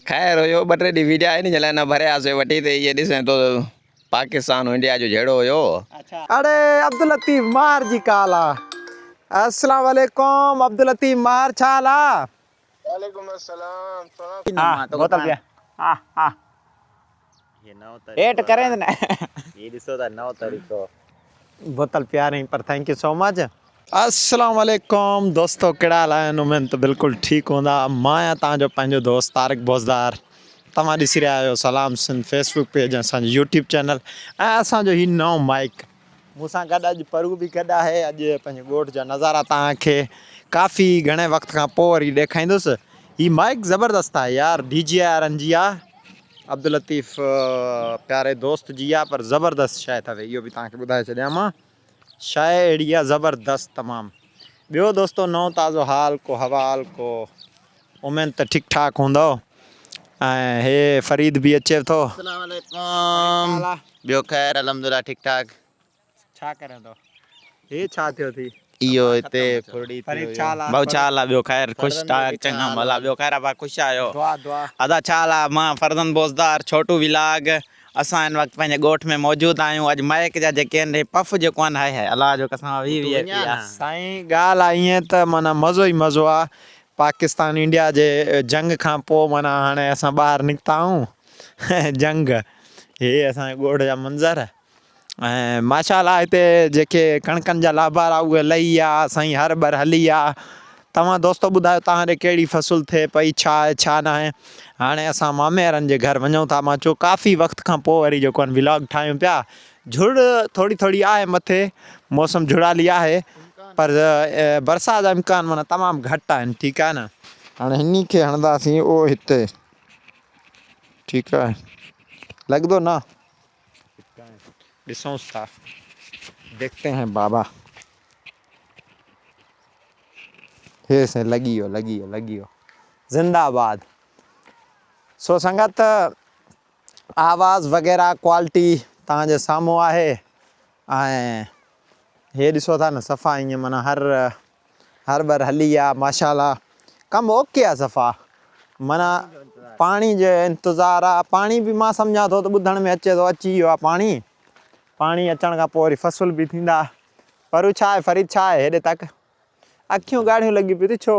خير هيو ٻه ٽي ڏينهن ويڊيا ان جي لاء نه ڀرياسي وٺي ته اهي ڏسين ٿو پاڪستان انڊيا جو جهيڙو هيو. اڙي عبداللطيف ماهر جي ڪال آ. السلام عليڪم عبداللطيف ماهر ڇا حال آ. وعليڪم السلام سهڻا. ها بوتل پيا ها ها. هيٺ ڪرين نه. هي ڏسو ته نئون طريقو. بوتل پيارين پر thank you سو مچ. السلام عليڪم دوستو ڪهڙا حال آهن اميد ته بلڪل ٺيڪ هوندا مان آهيان توهان جو پنهنجو دوست طارق بوزدار توهان ڏسي رهيا آهيو سلام سنڌ فيسبوڪ پيج ۽ اسان جو يوٽيوب چينل ۽ اسان جو هي نئون مائڪ مون سان گڏ اڄ پرو به گڏ آهي اڄ پنهنجي ڳوٺ جا نظارا توهان کي ڪافي گهڻي وقت کان پوء وري ڏيکائيندس هي مائڪ زبردست آهي يار ڊي جي آر ان جي آهي عبداللطيف پياري دوست جي آهي پر زبردست شيء اٿوي اهو به توهان کي ٻڌائي ڇڏيان مان شيء اهڙي آ زبردست تمام. ٻيو دوستو نئون تازو حال ڪو حوال ڪو اميد ته ٺيڪ ٺاڪ هوندؤ ۽ هي فريد به اچي ٿو. السلام عليڪم ٻيو خير الحمدلله ٺيڪ ٺاڪ. ڇا ڪرين ٿو هي ڇا ٿيو ٿي. اهو هتي ڦرڙي ٿي فريد ويو. ڇا حال آ. ڀائو ڇا حال آ ٻيو خير خوش ٺاڪ چڱا ڀلا ٻيو خير آ ڀا خوش آهيو ادا ڇا حال آ مان فرزند بوزدار ڇوٽو ولاگ اسان هن وقت پنهنجي ڳوٺ ۾ موجود آهيون اڄ مائيڪ جا جيڪي آهن هي پف جيڪو آهن هاء هاء الله جو قسم آ وي وي آء پي آ. سائين ڳالهه آ ائين ته معنيٰ مزو ئي مزو آ پاڪستان انڊيا جي جنگ کان پوء معنيٰ هاڻي اسان ٻاهر نڪتا آهيون جنگ هي اسان جي ڳوٺ جا منظر ۽ ماشاء الله هتي جيڪي ڪڻڪن جا لابارا اهي لهي ويا سائين هر ٻر هلي ويا توهان دوستو ٻڌايو توهان ڏي ڪهڙي فصل ٿئي پئي ڇا آهي ڇا ناهي هاڻي اسان مامي وارن جي گهر وڃون ٿا مان چيو ڪافي وقت کان پوء وري جيڪو آهي ولاگ ٺاهيون پيا جھڙ ٿوري ٿوري آهي مٿي موسم جھڙالي آهي پر برسات جا امڪان معنيٰ تمام گهٽ آهن ٺيڪ آهي نه هاڻي هني کي هڻنداسين او هتي ٺيڪ آهي لڳندو نه ڏسونس ٿا ديکتي هين بابا هي سائين لڳي ويو لڳي ويو لڳي ويو زنده آباد سو سنگت آواز وغيره ڪوالٽي توهان جي سامهون آهي ۽ هي ڏسو ٿا نه صفا ائين معنيٰ هر هر ٻر هلي آ ماشاءالله ڪم اوڪي آ صفا معنيٰ پاڻي جو انتظار آ پاڻي به مان سمجهان ٿو ته ٻڌڻ ۾ اچي ٿو اچي ويو آ پاڻي پاڻي اچڻ کان پوء وري فصل به ٿيندا پرو ڇا آهي فريد ڇا آهي هيڏي تڪ اکيون ڳاڙهيون لڳيون پيون ڇو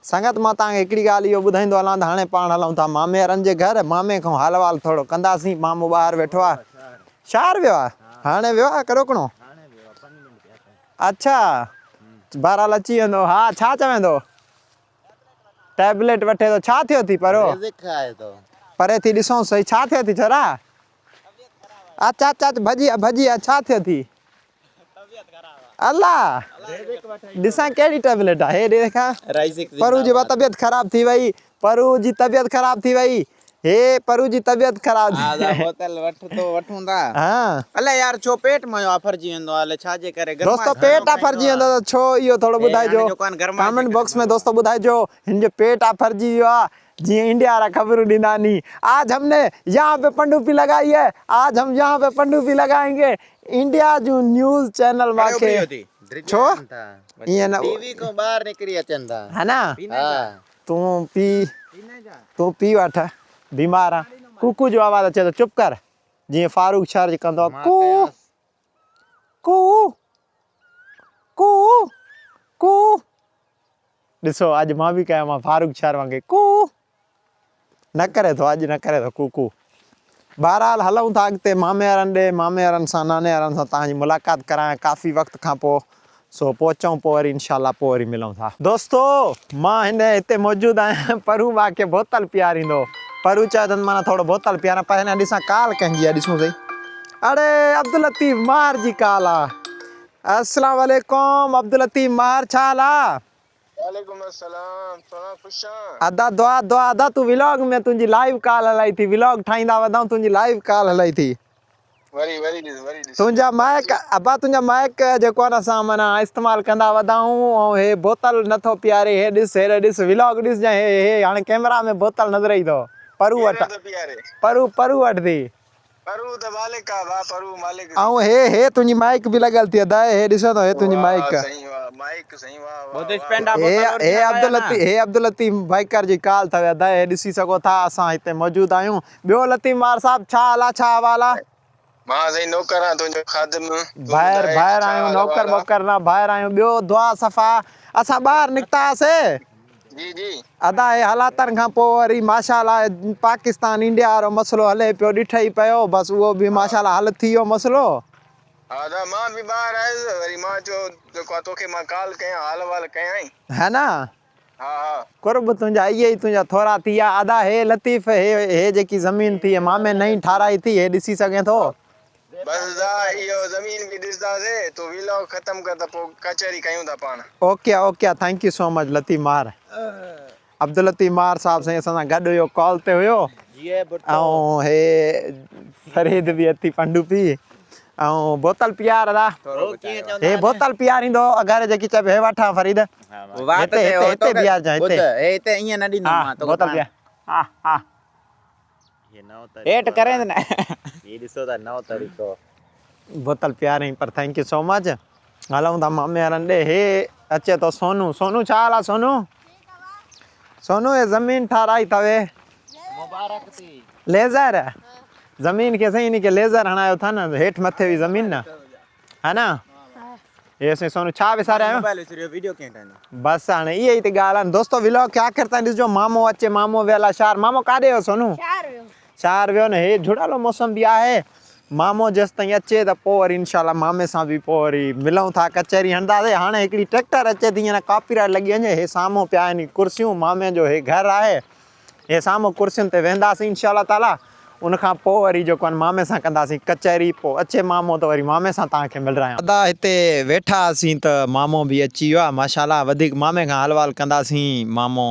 سنگت مان توهان کي هڪڙي ڳالهه اهو ٻڌائيندو هلان ته هاڻي پاڻ هلون ٿا مامي وارن جي گهر مامي کان حال احوال ٿورو ڪنداسين مامو ٻاهر ويٺو آهي شهر ويو آهي هاڻي ويو آهي ڪروڪڻو اڇا بهرحال اچي ويندو ها ڇا چوين ٿو ٽيبليٽ وٺي ٿو ڇا ٿيو ٿي پرو پري ٿي ڏسون سهي ڇا ٿيو ٿي ڇورا اچ اچ اچ ڀڄي آ ڀڄي آ ڇا ٿيو ٿي الله ڏسان ڪهڙي ٽيبليٽ آ هي ڏيکا پرو جي طبيعت خراب ٿي وئي پرو جي طبيعت خراب ٿي وئي هي پرو جي طبيعت خراب ٿي ها بوتل وٺ تو وٺون ٿا ها الا يار ڇو پيٽ مايو آفرجي ويندو آ الائي ڇا جي ڪري دوستو پيٽ آفرجي ويندو ته ڇو اهو ٿورو ٻڌائجو ڪامينٽ باڪس ۾ دوستو ٻڌائجو هن جو پيٽ آفرجي ويو آ جيئن انڊيا وارا خبرون ڏيندا ني آج هم ني يهان پي پنڊوپي لگائي هي آج هم يهان پي پنڊوپي لگائين گي انڊيا جون نيوز چينل مان کي ڇو ائين نه ٽي وي کان ٻاهر نڪري اچن ٿا ها نه تون پي تون پي وٺ بيمار آ ڪوڪو جو آواز اچي ٿو چپ ڪر جيئن فاروق شهر جي ڪندو آ ڪو ڪو ڪو ڪو ڏسو اڄ مان به ڪيان مان فاروق شهر وانگي ڪو نه ڪري ٿو اڄ نه ڪري ٿو ڪوڪو بهرحال هلون ٿا اڳتي مامي وارن ڏي مامي وارن سان ناني وارن سان توهان جي ملاقات ڪرايان ڪافي وقت کان پوء سو پهچون پوء وري انشاء الله پوء وري ملون ٿا. دوستو مان هن هتي موجود آهيان پرو مان کي بوتل پياريندو پرو چيو اٿن معنيٰ ٿورو بوتل پياران پر هن ڏسان ڪال ڪنهن جي آ ڏسون سهي اڙي عبداللطيف ماهر جي ڪال آ السلام عليڪم عبداللطيف ماهر ڇا حال آ. وعليڪم السلام سهڻا خوش آن. ادا دعا دعا ادا تون ولاگ ۾ تنهنجي لائيو ڪال هلائي ٿي ولاگ ٺاهيندا وڌائون تنهنجي لائيو ڪال هلائي ٿي. وري وري ڏس وري ڏس. تنهنجا مائيڪ ابا تنهنجا مائيڪ جيڪو آهي نه اسان معنيٰ استعمال ڪندا وڌائون ۽ هي بوتل نٿو پياري هي ڏس هيڏي ڏس ولاگ ڏسجانء هي هي هاڻي ڪيمرا ۾ بوتل نظر اچي ٿو پرو وٽ پرو پرو وٽ ٿي. پرو ته مالڪ آ ڀا پرو مالڪ. ۽ هي هي تنهنجي مائيڪ به لڳل ٿي ادا هي ڏسان ٿو هي تنهنجي مائيڪ. واھ سائين واھ. مائيڪ سائين واھ واھ ٻڌش واھ پينڊا هي بوتل هي اوريجنل آيا عبداللطيف نه. هي عبداللطيف بائيڪر جي ڪال اٿو ادا هي ڏسي سگهو ٿا اسان هتي موجود آهيون ٻيو لطيف مار صاحب ڇا حال آ ڇا احوال آ. مان سائين نوڪر آهيان تنهنجو خادم تون ڀائر ٻڌاء ڀائر ڇا آهيون حال نوڪر احوال آ. ٻوڪر نه ڀائر آهيون ٻيو دعا صفا اسان ٻاهر نڪتا هئاسي. جي جي. ادا هي حالاتن کان پوء وري ماشاءالله پاڪستان انڊيا وارو مسئلو هلي پيو ڏٺئي پيو بس اهو به ماشاءالله حل ٿي ويو مسئلو. ها ادا مان به ٻاهر آيس وري مان چيو جيڪو آ توکي مان ڪال ڪيان حال احوال ڪيائين. ها نه. ها ها. قرب تنهنجا اهي ئي تنهنجا ٿورا ٿي ويا ادا هي لطيف هي هي جيڪي زمين ٿي هي مامي نئين ٺاراهي ٿي هي ڏسي سگهين ٿو. بس ادا اهو زمين به ڏسنداسي تون ويلاگ ختم ڪر ته پوء ڪچهري ڪيون ٿا پاڻ. اوڪي اوڪي thank you سو مچ لطيف ماهر عبداللطيف ماهر صاحب سائين اسان سان گڏ هيو ڪال تي هيو ۽ هي فريد به اٿي پنڊو پي ۽ بوتل پيار ادا هي بوتل پياريندو اگر جيڪي چئبو هي وٺان فريد وات هتي تي هتي هتي بيهارجان هتي هي هتي ائين نه ڏيندم مان توکي بوتل پيار ها ها هي نئون طريقو هيٺ ڪرين نه هي ڏسو ته نئون طريقو بوتل پيارين پر thank you سو مچ هلون ٿا مامي وارن ڏي هي اچي ٿو سونو سونو ڇا حال آ سونو سونو هي زمين ٺاراهي اٿوي مبارڪ ٿي ليزر زمين کي سائين ان کي ليزر هڻايو ٿا نه هيٺ مٿي هئي زمين نه ها نه هي سائين سونو ڇا وساري آيو موبائل وسريو ويڊيو ڪين ٺاهيندو بس هاڻي اها ئي ته ڳالهه آهي دوستو ولاگ کي آخر تائين ڏسجو مامو اچي مامو ويل آ شهر مامو ڪاڏي ويو سونو شهر ويو شهر ويو نه هي جھڙالو موسم به آهي مامو جيستائين اچي ته پوء وري انشاء الله مامي سان به پوء وري ملون ٿا ڪچهري هڻنداسين هاڻي هڪڙي ٽريڪٽر اچي ٿي هينئر ڪاپي رائيٽ لڳي وڃي هي سامهون پيا آهن ڪرسيون مامي جو هي گهر آهي هي سامهون ڪرسين تي ويهنداسين انشاء الله تعالي ان کان پوء وري جيڪو آهي مامي سان ڪنداسين ڪچهري پوء اچي مامو ته وري مامي سان توهان کي ملرايان. ادا هتي ويٺا هئاسين ته مامو به اچي ويو آهي ماشاء الله وڌيڪ مامي کان حال وال ڪنداسين مامو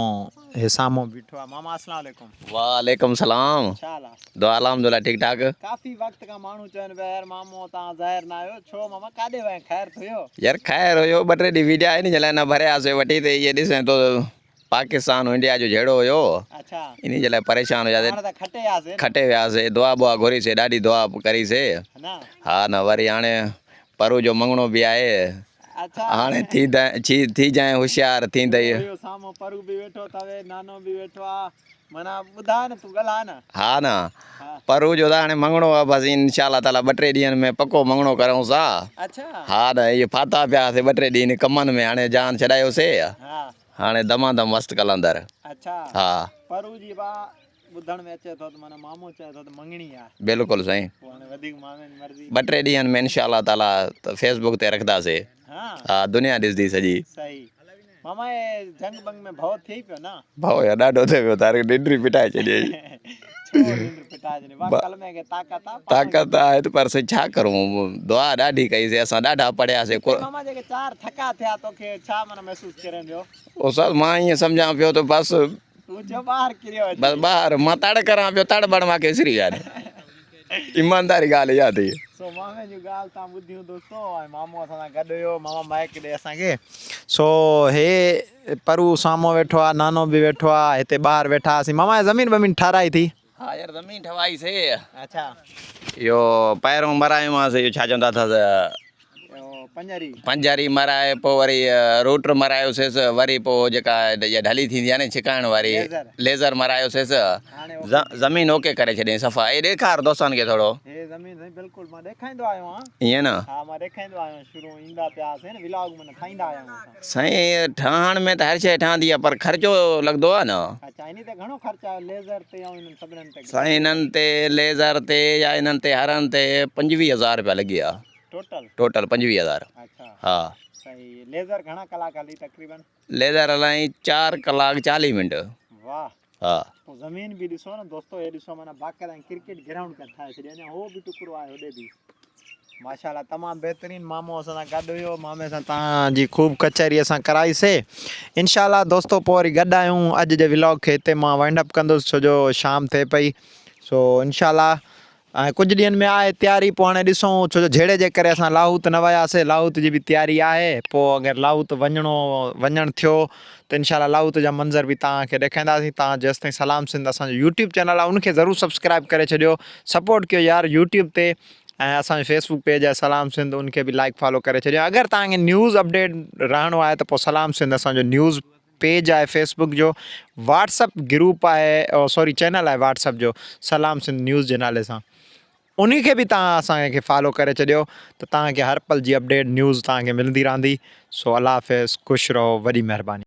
هي سامهون بيٺو آهي ماما اسلام عليڪم. وعليڪم سلام ڇا حال آ. دعا الحمدلله ٺيڪ ٺاڪ. ڪافي وقت کان ماڻهو چون پيا يار مامو توهان ظاهر نه آهيو ڇو ماما ڪاڏي وئين خير ته هيو. يار خير هيو ٻه ٽي ڏينهن ويڊيا ان جي لاء نه ڀرياسي وٺي ته اهي ڏسين ٿو پاڪستان انڊيا جو جهيڙو هيو انهي جي لاء پريشان هياسي کٽي وياسي دعا بوا گهري سي ڏاڍي دعا ڪري سي ها نه وري هاڻي پرو جو مڱڻو به آهي هاڻي ٿي ٿي جائين هوشيار ٿيندئي ها نه پرو جو ته هاڻي مڱڻو آهي بس انشاء الله تعالي ٻه ٽي ڏينهن ۾ پڪو مڱڻو ڪرون سا ها نه اهي ڦاٿا پيا هئاسي ٻه ٽي ڏينهن ڪمن ۾ هاڻي جان ڇڏايوسي هاڻي دما دم مست قلندر. اڇا ها. پرو جي با ٻڌڻ ۾ اچي ٿو ته معنيٰ مامو چئي ٿو ته مڱڻي آ. بلڪل سائين. پوء هاڻي وڌيڪ مامي جي مرضي. ٻه ٽي ڏينهن ۾ انشاء الله تعالي فيس بڪ تي رکنداسي. ها. ها دنيا ڏسدي سڄي. صحيح. ماما هي جنگ بنگ ۾ ڀؤ ٿئي پيو نه. ڀؤ يار ڏاڍو ٿئي پيو طارق ننڊ ئي پٽائي ڇڏيائين. ڇو ننڊ پٽائي ڇڏيائين واھ ڪلمي کي طاقت آ. طاقت آهي ته پر سائين ڇا ڪرون دعا ڏاڍي ڪئي سي اسان ڏاڍا پڙهيا سي. اتي ماما جيڪي چار ٿڪا ٿيا توکي ڇا معنيٰ محسوس ڪرين پيو. استاد مان ائين سمجهان پيو ته بس. تون چيو ٻاهر ڪريو اچي. بس ٻاهر مان تڙ ڪران پيو تڙ بڙ مان کي وسري ويا آهن ايمانداري ڳالهه اها اٿئي. سو مامي جون ڳالهه تان ٻڌيون دوستو ۽ مامو اسان سان گڏ هيو ماما مائيڪ ڏي اسان کي سو هي پرو سامهون ويٺو آ نانو به ويٺو آ هتي ٻاهر ويٺا هئاسين ماما هي زمين بمين ٺهرائي ٿي. ها يار زمين ٺهوائي سي. اڇا. اهو پهريون مرايومانس اهو ڇا چوندا اٿس. پنجري. پنجري مرائي پوء وري روٽر مرايوسيس وري پوء جيڪا اها ڍلي ٿيندي آهي نه ڇڪائڻ واري ليزر مرايوسيس زمين اوڪي ڪري ڇڏيائين صفا اي ڏيکار دوستن کي ٿورو. هي زمين سائين بلڪل مان ڏيکائيندو آيو آهيان. ائين نه. ها مان ڏيکائيندو آيو آهيان شروع ايندا پيا هئاسين نه ولاگ ۾ ٺاهيندا آيا آهيون اسان. سائين ٺاهڻ ۾ ته هر شيء ٺهندي آهي پر خرچو لڳندو آهي نه. اڇا انهي تي گهڻو خرچ آيو ليزر تي ۽ انهن سڀنن تي. سائين انهن تي ليزر تي يا انهن تي هرن تي 25 هزار رپيا لڳي ويا. ٽوٽل؟ ٽوٽل 25 هزار. اڇا ها. صحيح ليزر گهڻا ڪلاڪ هلي تقريبن؟ ليزر هلائين 4 ڪلاڪ 40 منٽ. واه. ها. پوء زمين به ڏسو نه دوستو هي ڏسو معنيٰ باقاعده ائين ڪرڪيٽ گرائونڊ پيا ٺاهي ڇڏي اڃا هو به ٽڪرو آهي هوڏي به. ماشاءالله تمام بهترين مامو اسان سان گڏ هيو مامي سان توهان جي خوب ڪچهري اسان ڪرائي سي انشاء الله دوستو پوء وري گڏ آهيون اڄ جي ولاگ کي هتي مان وائنڊ اپ ڪندس ڇو جو شام ٿئي پئي سو انشاء الله ۽ ڪجهه ڏينهن ۾ آهي تياري پوء هاڻي ڏسون ڇو جو جهيڙي جي ڪري اسان لاهوت نه وياسي لاهوت جي به تياري آهي پوء اگر لاهوت وڃڻو وڃڻ ٿيو ته انشاء الله لاهوت جا منظر به توهان کي ڏيکائينداسين توهان جيستائين سلام سنڌ اسان جو يوٽيوب چينل آهي ان کي ضرور سبسڪرائب ڪري ڇڏيو سپورٽ ڪيو يار يوٽيوب تي ۽ اسان جو فيس بڪ پيج آهي سلام سنڌ ان کي به لائڪ فالو ڪري ڇڏيو اگر توهان کي نيوز اپڊيٽ رهڻو آهي ته پوء سلام سنڌ اسان جو نيوز پيج آهي فيس بڪ جو واٽس اپ گروپ آهي سوري چينل آهي واٽس اپ جو سلام سنڌ نيوز جي نالي سان انهي کي به توهان اسان کي فالو ڪري ڇڏيو ته توهان کي هر پل جي اپڊيٽ نيوز توهان کي ملندي رهندي سو الله حافظ خوش رهو وڏي مهرباني.